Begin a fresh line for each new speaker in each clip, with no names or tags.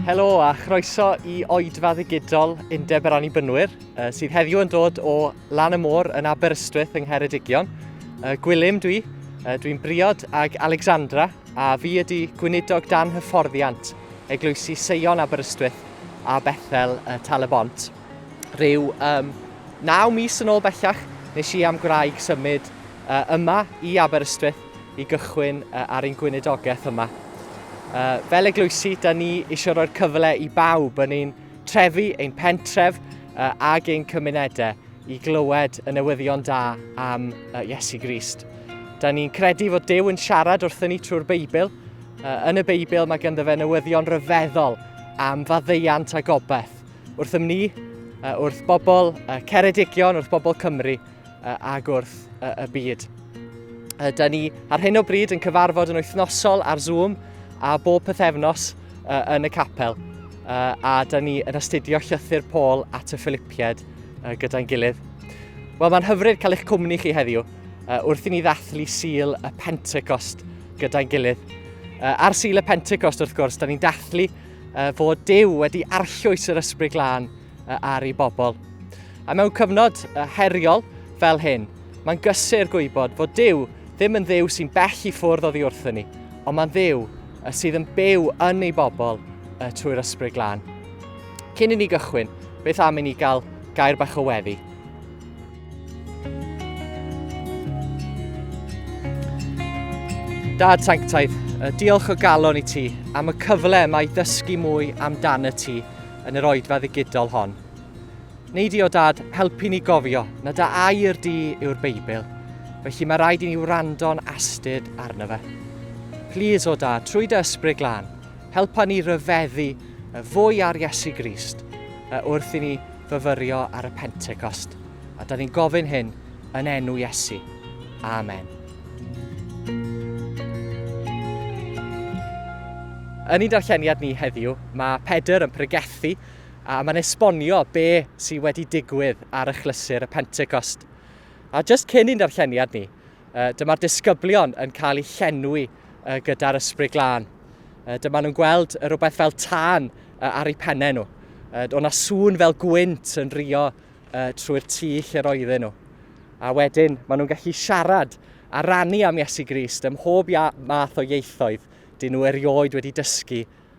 Helo a chroeso i oedfa ddigidol Undeb yr Annibynwyr, sydd heddiw yn dod o lan y môr yn Aberystwyth yng Ngheredigion. Gwilym dwi, dwi'n briod ag Alexandra a fi ydy gweinidog dan hyfforddiant eglwysi Seion Aberystwyth a Bethel Tal-y-bont. Rhyw um, naw mis yn ôl bellach, nes i am gwraig symud uh, yma i Aberystwyth i gychwyn uh, ar ein gweinidogaeth yma. Uh, fel eglwysi, da ni eisiau rhoi'r cyfle i bawb yn ein trefi, ein pentref uh, ag ein cymunedau i glywed y newyddion da am uh, Iesu Grist. Da ni'n credu fod Duw yn siarad wrthyn ni trwy'r Beibl. Uh, yn y Beibl mae ganddo fe newyddion rhyfeddol am faddeuant a gobaith. Wrthym ni, uh, wrth bobl uh, Ceredigion, wrth bobl Cymru uh, ag wrth uh, y byd. Uh, da ni ar hyn o bryd yn cyfarfod yn wythnosol ar Zoom a bob pythefnos uh, yn y capel. Uh, a da ni yn astudio llythyr Paul at y Philippiaid uh, gyda'n gilydd. Wel, mae'n hyfryd cael eich cwmni chi heddiw uh, wrth i ni ddathlu Sul y Pentecost gyda'n gilydd. Uh, ar Sul y Pentecost, wrth gwrs, da ni'n dathlu uh, fod Duw wedi arllwys yr Ysbryd Glân uh, ar ei bobl. A mewn cyfnod uh, heriol fel hyn, mae'n gysur gwybod fod Duw ddim yn Dduw sy'n bell i ffwrdd oddi wrthyn ni, ond mae'n Dduw uh, sydd yn byw yn ei bobl uh, trwy'r Ysbryd Glân. Cyn i ni gychwyn, beth am i ni gael gair bach o weddi? Dad Sanctaidd, diolch o galon i ti am y cyfle yma i ddysgu mwy amdano ti yn yr oedfa ddigidol hon. Nei di o dad helpu ni gofio na dy air di yw'r Beibl, felly mae rhaid i ni wrando'n astud arno fe. Plîs o dad, trwy dy ysbryd glân, helpa ni ryfeddu fwy ar Iesu Grist wrth i ni fyfyrio ar y Pentecost. A da ni'n gofyn hyn yn enw Iesu. Amen. Yn ein darlleniad ni heddiw, mae Pedr yn pregethu a mae'n esbonio be sydd wedi digwydd ar achlysur y Pentecost. A jyst cyn i'n darlleniad ni, dyma'r disgyblion yn cael eu llenwi gyda'r Ysbryd Glân. Dyma nhw'n gweld rhywbeth fel tân ar eu pennau nhw. O'na na sŵn fel gwynt yn rio trwy'r tŷ lle roedden nhw. A wedyn maen nhw'n gallu siarad a rannu am Iesu Grist ym mhob math o ieithoedd dyn nhw erioed wedi dysgu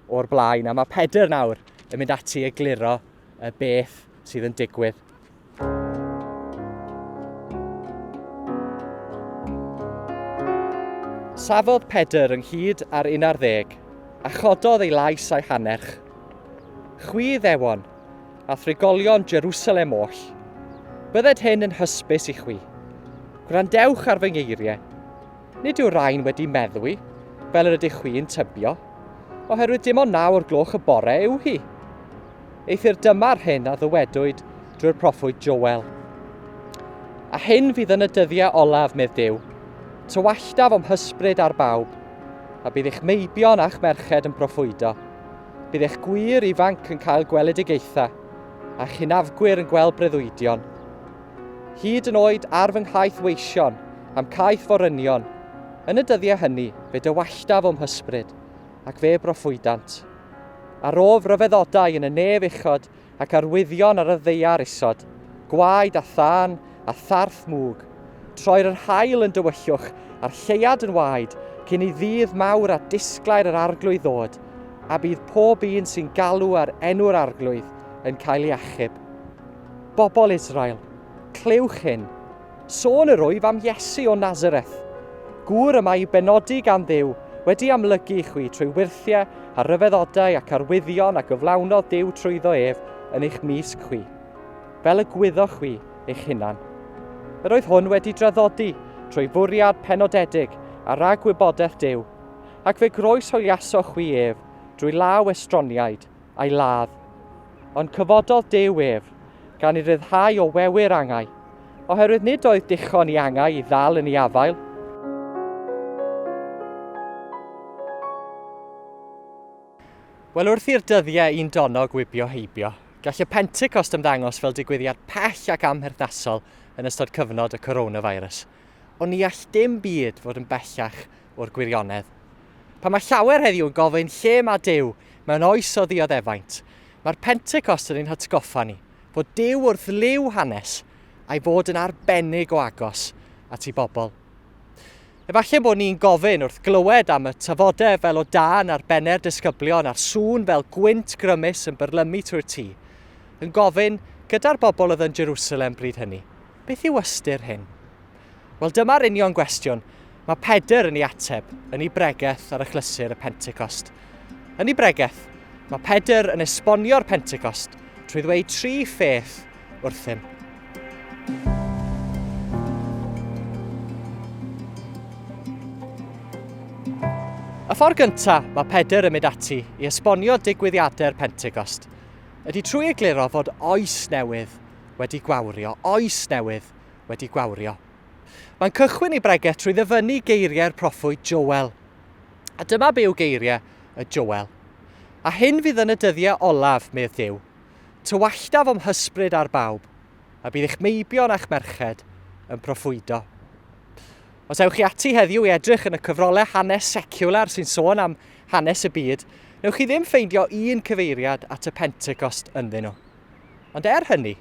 o'r blaen. A mae Pedr nawr yn mynd ati egluro y beth sydd yn digwydd. Safodd Pedr ynghyd â'r unarddeg, a chododd ei lais a'i hannerch. Chwi ddewon, a thrigolion Jerusalem oll, bydded hyn yn hysbys i chwi. Gwrandewch ar fy ngeiriau. Nid yw'r rhain wedi meddwi, fel yr ydych chwi'n tybio, oherwydd dim ond naw o'r gloch y bore yw hi. Eithr dyma'r hyn a ddywedwyd drwy'r proffwyd Joel. A hyn fydd yn y dyddiau olaf, medd Duw, tywalltaf o'm hysbryd ar bawb, a bydd eich meibion a'ch merched yn proffwydo. Bydd eich gwŷr ifanc yn cael gweledigaethau, a'ch hynafgwyr yn gweld breuddwydion. Hyd yn oed ar fy nghaeth weision, a'm caeth forynion, yn y dyddiau hynny fe dywalltaf o'm hysbryd, ac fe broffwydant. A rof ryfeddodau yn y nef uchod ac arwyddion ar y ddaear isod, gwaed a thân a tharth mwg. Troir yr haul yn dywyllwch a'r lleuad yn waed cyn i ddydd mawr a disglair yr Arglwydd ddod, a bydd pob un sy'n galw ar enw'r Arglwydd yn cael ei achub. Bobl Israel, clywch hyn. Sôn yr wyf am Iesu o Nazareth, gŵr y mae i'w benodi gan Dduw, wedi amlygu i chwi trwy wyrthiau a rhyfeddodau ac arwyddion a gyflawnodd Duw trwyddo ef yn eich mysg chwi, fel y gwyddoch chwi eich hunan. Yr oedd hwn wedi draddodi trwy fwriad penodedig a rhagwybodaeth Duw, ac fe groeshoeliasoch chwi ef drwy law estroniaid, a'i ladd. Ond cyfododd Duw ef, gan ei ryddhau o wewyr angau, oherwydd nid oedd dichon i angau i ddal yn ei afael. Wel, wrth i'r dyddiau un donnog wibio heibio, Gall y Pentecost ymddangos fel digwyddiad pell ac amherthnasol yn ystod cyfnod y coronavirus, ond ni all dim byd fod yn bellach o'r gwirionedd. Pan mae llawer heddiw yn gofyn lle mae Duw mewn oes o ddioddefaint, mae'r Pentecost yn ein hatgoffa ni fod Duw wrth liw hanes a'i fod yn arbennig o agos at ei bobl. Efallai bod ni'n gofyn wrth glywed am y tafodau fel o dân ar bennau'r disgyblion a'r sŵn fel gwynt grymus yn byrlymu trwy'r tŷ, yn gofyn gyda'r bobl oedd yn Jerusalem bryd hynny, beth yw ystyr hyn? Wel, dyma'r union gwestiwn mae Pedr yn ei ateb yn ei bregeth ar achlysur y Pentecost. Yn ei bregeth, mae Pedr yn esbonio'r Pentecost trwy ddweud tri pheth wrthym. Y ffordd gyntaf mae Pedr yn mynd ati i esbonio digwyddiadau'r Pentecost ydy trwy egluro fod oes newydd wedi gwawrio, oes newydd wedi gwawrio. Mae'n cychwyn ei bregeth trwy ddyfynnu geiriau'r proffwyd Joel. A dyma be yw geiriau y Joel. A hyn fydd yn y dyddiau olaf, medd Duw. Tywalltaf o'm hysbryd ar bawb, a bydd eich meibion a'ch merched yn proffwydo. Os ewch chi ati heddiw i edrych yn y cyfrolau hanes seciwlar sy'n sôn am hanes y byd, newch chi ddim ffeindio un cyfeiriad at y Pentecost ynddyn nhw. Ond er hynny,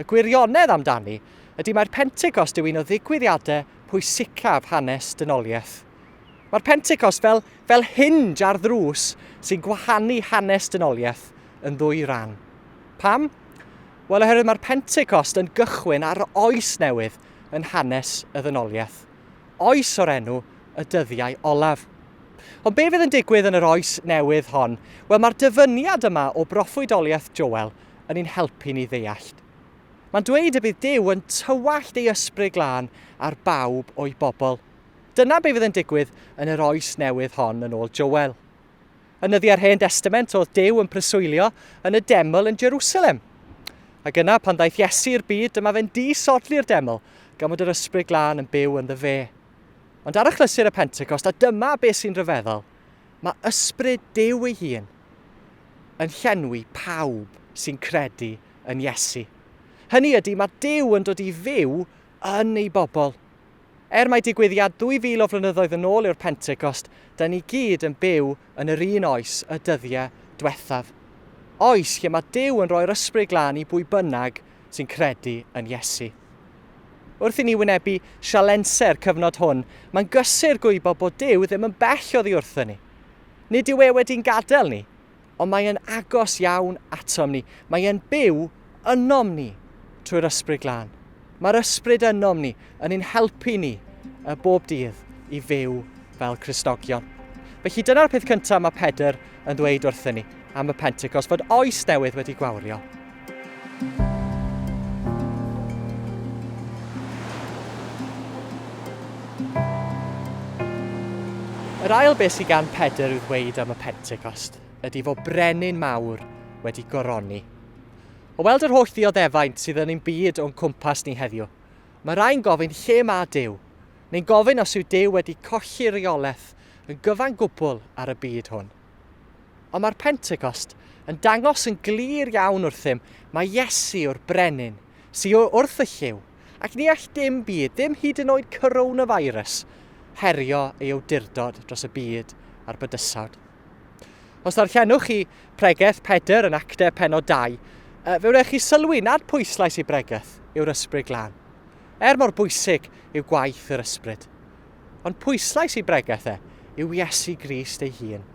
Y gwirionedd amdani ydy mai'r Pentecost yw un o ddigwyddiadau pwysicaf hanes dynoliaeth. Mae'r Pentecost fel, fel hinge ar ddrws sy'n gwahanu hanes dynoliaeth yn ddwy ran. Pam? Wel, oherwydd mae'r Pentecost yn gychwyn ar oes newydd yn hanes y ddynoliaeth. Oes o'r enw y dyddiau olaf. Ond be fydd yn digwydd yn yr oes newydd hon? Wel, mae'r dyfyniad yma o broffwydoliaeth Joel yn ein helpu ni ddeall. Mae'n dweud y bydd Duw yn tywallt ei ysbryd glân ar bawb o'i bobl. Dyna be fydd yn digwydd yn yr oes newydd hon yn ôl Joel. Yn nyddiau'r Hen Destament oedd Duw yn preswylio yn y deml yn Jerusalem. Ac yna pan ddaeth Iesu i'r byd dyma fe'n disodli'r deml gan fod yr ysbryd glân yn byw ynddo fe. Ond ar achlysur y Pentecost, a dyma beth sy'n rhyfeddol, mae ysbryd Duw ei hun yn llenwi pawb sy'n credu yn Iesu. Hynny ydy, mae Duw yn dod i fyw yn ei bobl. Er mai digwyddiad 2000 o flynyddoedd yn ôl yw'r Pentecost, da ni gyd yn byw yn yr un oes y dyddiau diwethaf. Oes lle mae Duw yn rhoi'r Ysbryd Glân i bwy bynnag sy'n credu yn Iesu. Wrth i ni wynebu sialense'r cyfnod hwn, mae'n gysur gwybod bod Duw ddim yn bell oddi wrthyn ni. Nid yw e wedi'n gadael ni, ond mae e'n agos iawn atom ni. Mae e'n byw ynom ni trwy'r Ysbryd Glân. Mae'r Ysbryd ynom ni yn ein helpu ni y bob dydd i fyw fel Cristnogion. Felly dyna'r peth cyntaf mae Pedr yn ddweud wrthyn ni am y Pentecost, fod oes newydd wedi gwawrio. Yr ail beth sydd gan Pedr i'w ddweud am y Pentecost ydy fod brenin mawr wedi goroni. O weld yr holl ddioddefaint sydd yn ein byd o'n cwmpas ni heddiw, mae rhai'n gofyn lle mae Duw, neu'n gofyn os yw Duw wedi colli reolaeth yn gyfan gwbl ar y byd hwn. Ond mae'r Pentecost yn dangos yn glir iawn wrthym mai Iesu yw'r brenin sy wrth y llyw, ac ni all dim byd, ddim hyd yn oed coronavirus, herio ei awdurdod dros y byd a'r bydysawd. Os ddarllenwch chi pregeth Pedr yn Actau penod 2, fe wnewch chi sylwi nad pwyslais ei bregeth yw'r Ysbryd Glân. Er mor bwysig yw gwaith yr Ysbryd. Ond pwyslais ei bregeth e yw Iesu Grist ei hun.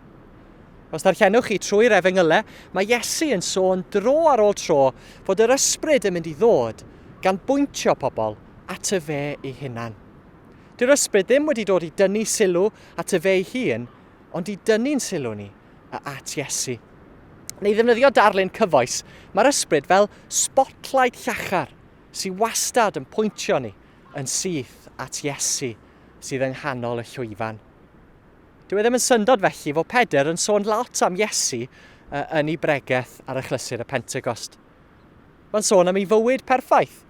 Os ddarllenwch chi trwy'r Efengylau, mae Iesu yn sôn dro ar ôl tro fod yr Ysbryd yn mynd i ddod gan bwyntio pobl at y fe ei hunan. Dyw'r Ysbryd ddim wedi dod i dynnu sylw at y fe ei hun, ond i dynnu'n sylw ni at Iesu. Neu ddefnyddio darlun cyfoes, mae'r Ysbryd fel spotlight llachar sydd wastad yn pwyntio ni yn syth at Iesu sydd yng nghanol y llwyfan. Dyw e ddim yn syndod felly fod Pedr yn sôn lot am Iesu yn ei bregeth ar achlysur y Pentecost. Mae'n sôn am ei fywyd perffaith,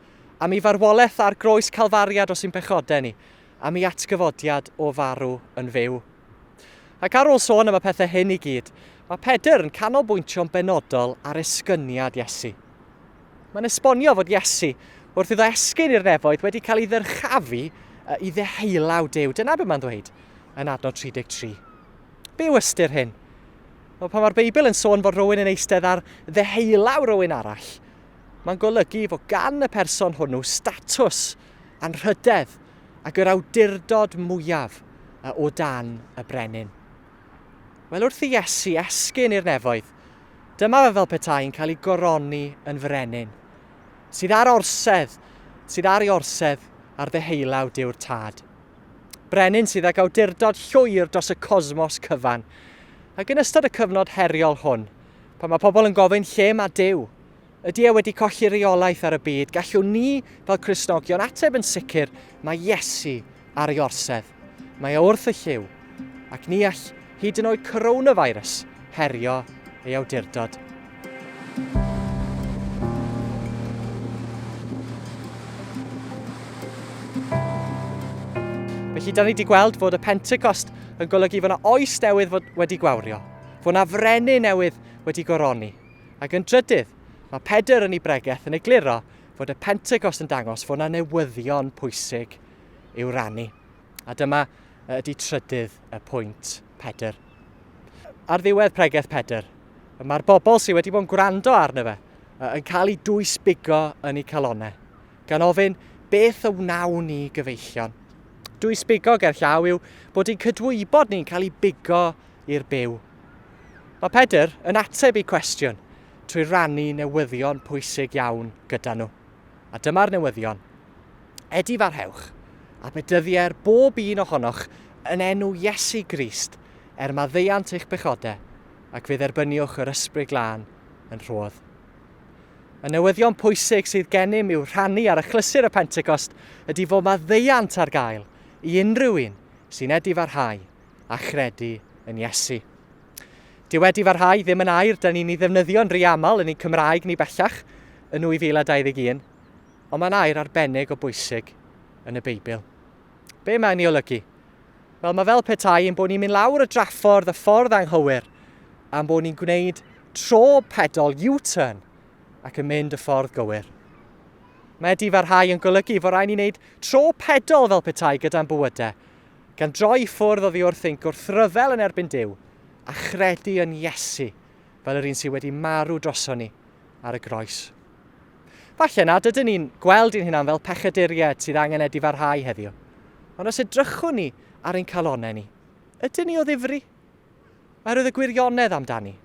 am ei farwolaeth ar groes Calfaria dros ein pechodau ni, am ei atgyfodiad o farw yn fyw. Ac ar ôl sôn am y pethau hyn i gyd, mae Pedr yn canolbwyntio'n benodol ar esgyniad Iesu. Mae'n esbonio fod Iesu, wrth iddo esgyn i'r nefoedd, wedi cael ei ddyrchafu i ddeheulaw Duw. Dyna beth mae'n ddweud yn adnod 33. Be yw ystyr hyn? Wel, pan mae'r Beibl yn sôn fod rhywun yn eistedd ar ddeheulaw rhywun arall, mae'n golygu fod gan y person hwnnw statws, anrhydedd ac yr awdurdod mwyaf o dan y brenin. Wel, wrth i Iesu esgyn i'r nefoedd, dyma fe fel petai'n cael ei goroni yn frenin, sydd ar orsedd, sydd ar ei orsedd ar ddeheulaw Duw'r Tad. Brenin sydd ag awdurdod llwyr dros y cosmos cyfan. Ac yn ystod y cyfnod heriol hwn, pan mae pobl yn gofyn lle mae Duw, ydy e wedi colli reolaeth ar y byd, gallwn ni fel Cristnogion ateb yn sicr mae Iesu ar ei orsedd. Mae e wrth y llyw, ac ni all hyd yn oed coronavirus herio ei awdurdod. Felly, da ni wedi gweld fod y Pentecost yn golygu fod yna oes newydd fod wedi gwawrio, fod yna frenin newydd wedi goroni. Ac yn drydydd, mae Pedr yn ei bregeth yn egluro fod y Pentecost yn dangos fod yna newyddion pwysig i'w rannu. A dyma ydy trydydd y pwynt Pedr. Ar ddiwedd pregeth Pedr, mae'r bobl sydd wedi bod yn gwrando arno fe yn cael eu dwysbigo yn eu calonnau, gan ofyn beth y wnawn ni gyfeillion. Dwysbigo ger llaw yw bod ein cydwybod ni'n cael ei bigo i'r byw. Mae Pedr yn ateb eu cwestiwn trwy rannu newyddion pwysig iawn gyda nhw. A dyma'r newyddion. Edifarhewch, a bedyddier bob un ohonoch yn enw Iesu Grist, er maddeuant eich pechodau, ac fe dderbyniwch yr Ysbryd Glân yn rhodd. Y newyddion pwysig sydd gennym i'w rhannu ar achlysur y Pentecost ydy fod maddeuant ar gael i unrhyw un sy'n edifarhau a chredu yn Iesu. Dyw edifarhau ddim yn air da ni'n ei ddefnyddio'n rhy aml yn ein Cymraeg ni bellach yn 2021, Ond mae'n air arbennig o bwysig yn y Beibl. Be mae'n ei olygu? Wel, mae fel petai ein bod ni'n mynd lawr y draffordd y ffordd anghywir, a'n bod ni'n gwneud tro pedol U-turn ac yn mynd y ffordd gywir. Mae edifarhau yn golygu fod rhaid ni wneud tro pedol fel petai gyda'n bywydau, gan droi i ffwrdd oddi wrth ein gwrthryfel yn erbyn Duw a chredu yn Iesu fel yr un sydd wedi marw droson ni ar y groes. Falle nad ydyn ni'n gweld ein hunain fel pechaduriaid sydd angen edifarhau heddiw, ond os edrychwn ni ar ein calonnau ni, ydyn ni o ddifri? Oherwydd y gwirionedd amdani,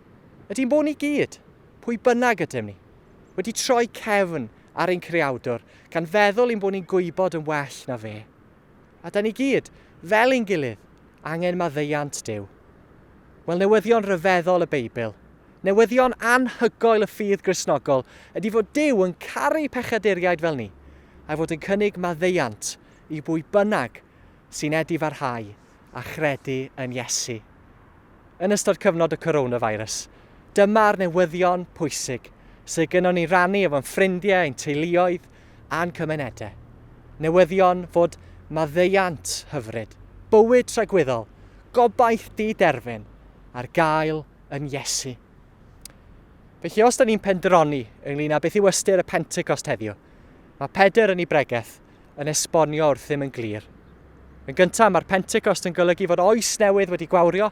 ydy'n bod ni gyd, pwy bynnag ydym ni, wedi troi cefn ar ein Creawdwr, gan feddwl ein bod ni'n gwybod yn well na fe. A da ni gyd, fel ein gilydd, angen maddeuant Duw. Wel, newyddion rhyfeddol y Beibl, newyddion anhygoel y ffydd Gristnogol ydy fod Duw yn caru pechaduriaid fel ni, a'i fod yn cynnig maddeuant i bwy bynnag sy'n edifarhau a chredu yn Iesu. Yn ystod cyfnod y coronavirus, dyma'r newyddion pwysig sydd gynnon ni rannu efo'n ffrindiau, ein teuluoedd a'n cymunedau. Newyddion fod maddeuant hyfryd, bywyd tragwyddol, gobaith di-derfyn ar gael yn Iesu. Felly os da ni'n pendroni ynglyn â beth yw ystyr y Pentecost heddiw, mae Pedr yn ei bregeth yn esbonio wrthym yn glir. Yn gyntaf, mae'r Pentecost yn golygu fod oes newydd wedi gwawrio,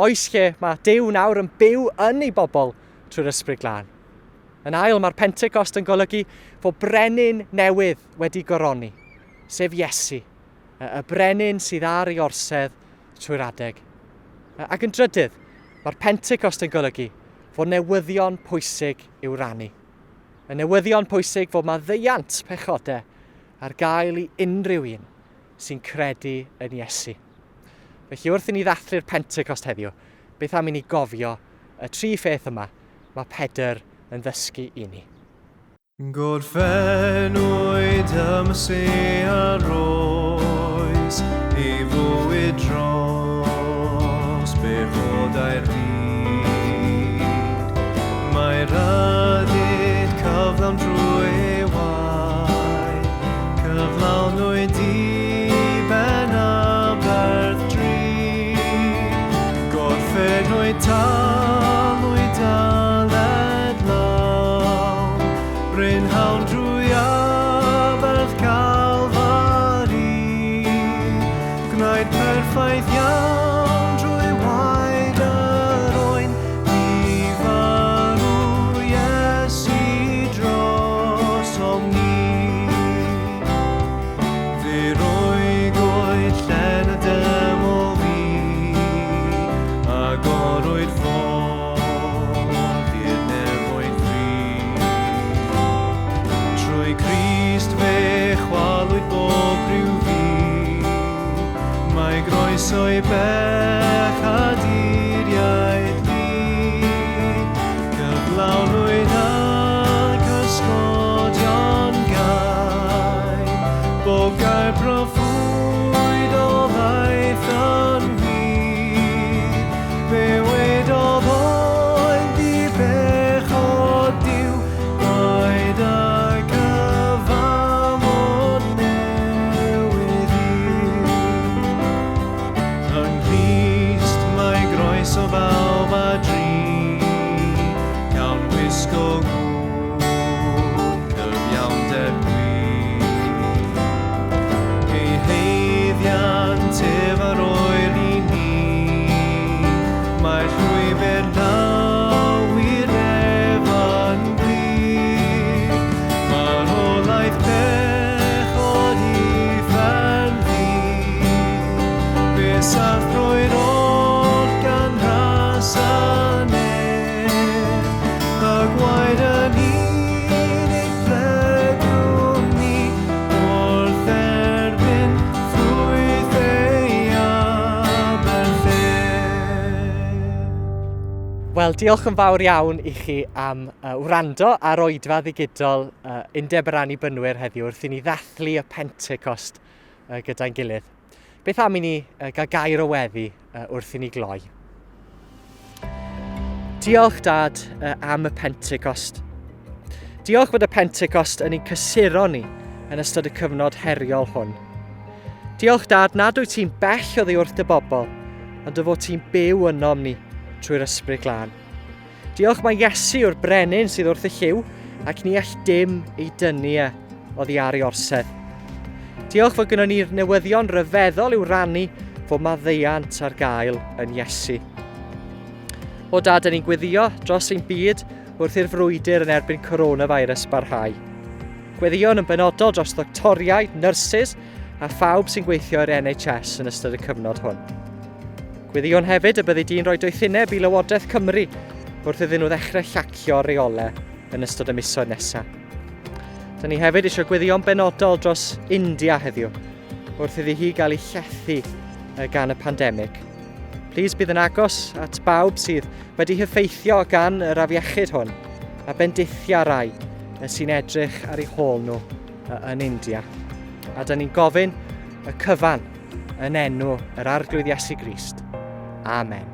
oes lle mae Duw nawr yn byw yn ei bobl trwy'r Ysbryd Glân. Yn ail, mae'r Pentecost yn golygu fod brenin newydd wedi goroni, sef Iesu, y brenin sydd ar ei orsedd trwy'r adeg. Ac yn drydydd, mae'r Pentecost yn golygu fod newyddion pwysig i'w rannu. Y newyddion pwysig fod maddeuant pechodau ar gael i unrhyw un sy'n credu yn Iesu. Felly wrth i ni ddathlu'r Pentecost heddiw, beth am i ni gofio y tri pheth yma mae Pedr yn ddysgu i ni.
Gorffennwyd y Meseia roes ei fywyd dros bechodau'r byd. Mae rhyddid cyflawn drwy ei waed, cyflawnwyd diben aberth drud. Talwyd dyled lawn, brynhawn drwy aberth Calfari. Gwnaed perffaith iawn drwy waed yr oen, bu farw Iesu drosom ni. Fe rwygwyd llen y deml fu, agorwyd ffordd i'r nefoedd fri. Trwy Grist fe chwalwyd bob rhyw fyd, mae groeso i bechaduriaid lu. Cyflawnwyd ac ysgodion gau, bob gair proffwyd o ddaeth yn wir. Fe wedodd oedd ddi-bechod Duw, gwaed y cyfamod newydd yw. Yng Nghrist mae groeso bawb a dri, cawn wisgo gŵn cyfiawnder gwir. Ei haeddiant ef ar oer i ni, mae'r llwybr law i'r nef yn glir. Marwolaeth bechod uffern ddu, fe sarthrwyd oll gan ras y nef, y gwaed yn unig plegwn ni wrth erbyn ffrwyth ei aberth ef.
Wel, diolch yn fawr iawn i chi am wrando ar oedfa ddigidol Undeb yr Annibynwyr heddiw wrth i ni ddathlu y Pentecost gyda'n gilydd. Beth am i ni gael gair o weddi wrth i ni gloi? Diolch, Dad, am y Pentecost. Diolch fod y Pentecost yn ein cysuro ni yn ystod y cyfnod heriol hwn. Diolch, Dad, nad wyt ti'n bell oddi wrth dy bobl, ond dy fod ti'n byw ynom ni trwy'r Ysbryd Glân. Diolch mai Iesu yw'r brenin sydd wrth y llyw ac ni all dim ei dynnu e oddi ar ei orsedd. Diolch fod gynnon ni'r newyddion ryfeddol i'w rannu fod maddeuant ar gael yn Iesu. O Dad, dyn ni'n gweddio dros ein byd wrth i'r frwydr yn erbyn coronavirus barhau. Gweddïwn yn benodol dros ddoctoriaid, nyrsys a phawb sy'n gweithio i'r NHS yn ystod y cyfnod hwn. Gweddïwn hefyd y byddi di'n rhoi doethineb i Lywodraeth Cymru wrth iddyn nhw ddechrau llacio reolau yn ystod y misoedd nesaf. Dyna ni hefyd eisiau gweddïo'n benodol dros India heddiw, wrth iddi hi gael ei llethu gan y pandemig. Plis bydd yn agos at bawb sydd wedi heffeithio gan yr afiechyd hwn, a bendithia rai sy'n edrych ar eu hôl nhw yn India. A da ni'n gofyn y cyfan yn enw yr Arglwydd Iesu Grist. Amen.